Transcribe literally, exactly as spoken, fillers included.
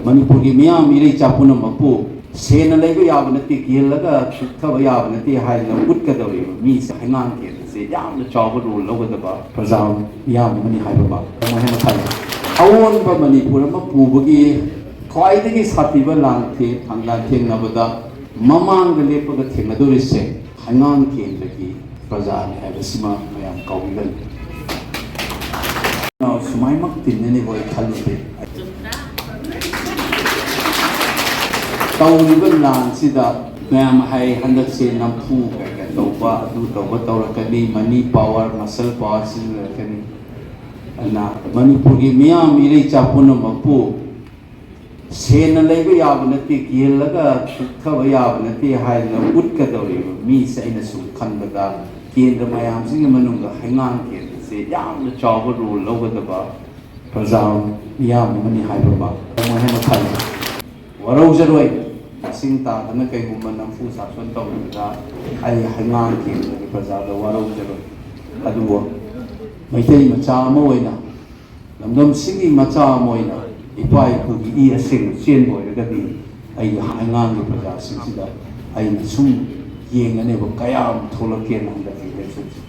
ꯃꯅꯤꯄꯨꯔꯒꯤ ꯃꯤꯌꯥꯝ ꯏꯔꯩꯆꯥ ꯄꯨꯝꯅꯃꯛꯄꯨ ꯁꯦꯟꯅ ꯂꯩꯕ ꯌꯥꯕ ꯅꯠꯇꯦ, ꯀꯤꯍꯜꯂꯒ ꯆꯨꯞꯊꯕ ꯌꯥꯕ ꯅꯠꯇꯦ ꯍꯥꯏꯗꯅ ꯎꯠꯀꯗꯧꯔꯤꯕ ꯃꯤꯁꯦ ꯍꯩꯉꯥꯡ ꯀꯦꯟꯕꯁꯦ ꯌꯥꯝꯅ ꯆꯥꯎꯕ ꯔꯣꯜ ꯂꯧꯒꯗꯕ ꯄ꯭ꯔꯖꯥ ꯃꯤꯌꯥꯝ ꯑꯃꯅꯤ ꯍꯥꯏꯕ ꯑꯃ ꯑꯃ ꯍꯦꯟꯅ ꯈꯜꯂꯤ꯫ ꯑꯑꯣꯟꯕ ꯃꯅꯤꯄꯨꯔ ꯑꯃ ꯄꯨꯕꯒꯤ ꯈ꯭ꯋꯥꯏꯗꯒꯤ ꯁꯥꯊꯤꯕ ꯂꯥꯟꯊꯦꯡ ꯂꯥꯟꯊꯦꯡꯅꯕꯗ ꯃꯃꯥꯡꯗ ꯂꯦꯞꯄꯒ ꯊꯦꯡꯅꯗꯧꯔꯤꯁꯦ ꯍꯩꯉꯥꯡ ꯀꯦꯟꯕꯒꯤ ꯄ꯭ꯔꯖꯥꯅꯤ ꯍꯥꯏꯕꯁꯤꯃ ꯃꯌꯥꯝ ꯀꯥꯎꯕꯤꯒꯅꯨ꯫ ꯁꯨꯃꯥꯏꯃꯛ ꯇꯤꯟꯅꯅꯤꯕ ꯑꯩ ꯈꯜꯂꯨꯗꯦ꯫ ꯇꯧꯔꯤꯕ ꯂꯥꯟꯁꯤꯗ ꯃꯌꯥꯝ ꯍꯥꯏ, ꯍꯟꯗꯛꯁꯦ ꯅꯝꯐꯨ ꯀꯩꯀꯩ ꯇꯧꯕ, ꯑꯗꯨ ꯇꯧꯕ ꯇꯧꯔꯛꯀꯅꯤ, ꯃꯅꯤ ꯄꯥꯋꯔ, ꯃꯁꯜ ꯄꯥꯋꯔ ꯁꯤꯖꯤꯟꯅꯔꯛꯀꯅꯤ꯫ ꯑꯗꯨꯅ ꯃꯅꯤꯄꯨꯔꯒꯤ ꯃꯤꯌꯥꯝ ꯏꯔꯩꯆꯥ ꯄꯨꯝꯅꯃꯛꯄꯨ ꯁꯦꯟꯅ ꯂꯩꯕ ꯌꯥꯕ ꯅꯠꯇꯦ, ꯀꯤꯍꯜꯂꯒ ꯆꯨꯞꯊꯕ ꯌꯥꯕ ꯅꯠꯇꯦ ꯍꯥꯏꯗꯅ ꯎꯠꯀꯗꯧꯔꯤꯕ ꯃꯤꯁꯦ ꯑꯩꯅ ꯁꯨꯝ ꯈꯟꯕꯗ ꯀꯦꯟꯗ꯭ꯔ ꯃꯌꯥꯝꯁꯤꯒꯤ ꯃꯅꯨꯡꯗ ꯍꯩꯉꯥꯡ ꯀꯦꯟꯕꯁꯦ ꯌꯥꯝꯅ ꯆꯥꯎꯕ ꯔꯣꯜ ꯂꯧꯒꯗꯕ ꯄ꯭ꯔꯖꯥ ꯃꯤꯌꯥꯝ ꯑꯃꯅꯤ ꯍꯥꯏꯕ ꯑꯃ ꯑꯃꯨꯛ ꯍꯦꯟꯅ ꯈꯜꯂꯤ꯫ ꯋꯥꯔꯧꯖꯔꯣꯏ, ꯃꯁꯤꯡ ꯇꯥꯗꯅ ꯀꯩꯒꯨꯝꯕ ꯅꯝꯐꯨ ꯁꯥꯁꯣꯟ ꯇꯧꯔꯕꯗ ꯑꯩ ꯍꯩꯉꯥꯡ ꯀꯦꯟꯕꯒꯤ ꯄ꯭ꯔꯖꯥꯗ ꯋꯥꯔꯧꯖꯔꯣꯏ꯫ ꯑꯗꯨꯕꯨ ꯃꯩꯇꯩ ꯃꯆꯥ ꯑꯃ ꯑꯣꯏꯅ, ꯂꯝꯗꯝꯁꯤꯒꯤ ꯃꯆꯥ ꯑꯃ ꯑꯣꯏꯅ ꯏꯄꯥ ꯏꯄꯨꯒꯤ ꯏ ꯑꯁꯦꯡꯕ ꯆꯦꯟꯕ ꯑꯣꯏꯔꯒꯗꯤ ꯑꯩꯒꯤ ꯍꯩꯉꯥꯡꯒꯤ ꯄ꯭ꯔꯖꯥꯁꯤꯡꯁꯤꯗ ꯑꯩꯅ ꯁꯨꯝ ꯌꯦꯡꯒꯅꯦꯕ ꯀꯌꯥꯝ ꯊꯣꯛꯂꯛꯀꯦꯅ ꯍꯟꯗꯛꯀꯤ ꯏꯂꯦꯛꯁꯟꯁꯦ꯫